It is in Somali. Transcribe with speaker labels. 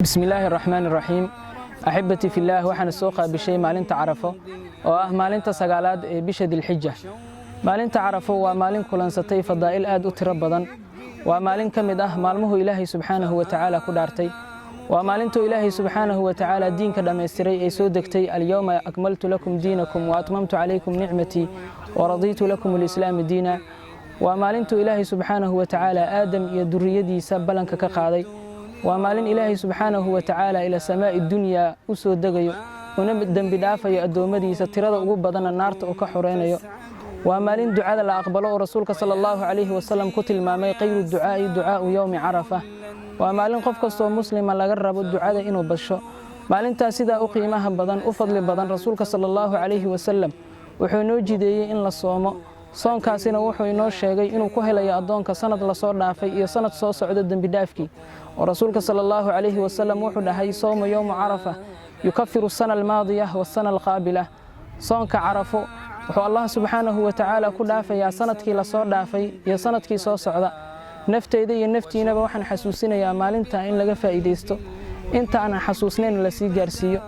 Speaker 1: Bismi illaahi araxmaani iraxiim. Axibbatii fillaah, waxaana soo qaabishay maalinta Carafo oo ah maalinta sagaalaad ee bisha Dilxija. Maalinta Carafo waa maalin kulansatay fadaa'il aad u tiro badan. Waa maalin ka mid ah maalmuhu Ilaahay subxaanahu wa tacaala ku dhaartay. Waa maalintuu Ilaahay subxaanahu wa tacaala diinka dhammaystiray ee soo degtay: "Alyowma akmaltu lakum diinakum wa atmamtu calaykum nicmatii wa radiitu lakum alislaama diina." Waa maalintuu Ilaahay subxaanahu wa tacaala Aadam iyo duriyadiisa ballanka ka qaaday. Waa maalin Ilaahay subxaanahu wa tacaala ila samaa'i dunyaa u soo degayo, una dembi dhaafayo addoommadiisa, tirada ugu badanna naarta uu ka xoreynayo. Waa maalin ducada la aqbalo oo Rasuulka sala allahu calayhi wasalam ku tilmaamay: "Khayru ducaa'i ducaa'u yowmi Carafa." Waa maalin qof kastoo muslima laga rabo ducada inuu badsho. Maalintaas sidaa u qiimaha badan, u fadli badan, Rasuulka sala allahu calayhi wasalam wuxuu inoo jideeyey in la soomo. Soonkaasina wuxuu inoo sheegay inuu ku helayo addoonka sanad lasoo dhaafay iyo sanad soo socda dembi dhaafkii, oo Rasuulka sala allahu calayhi wasalam wuxuu dhahay: "Sowmu yowmu Carafa yukafiru sana almaadiya wasana alqaabila." Soonka Carafo wuxuu Allah subxaanahu wa tacaala ku dhaafayaa sanadkii lasoo dhaafay iyo sanadkii soo socda. Nafteyda iyo naftiinaba waxaan xasuusinayaa maalinta in laga faa'iidaysto, inta aanan xasuusnayn lasii gaarsiiyo.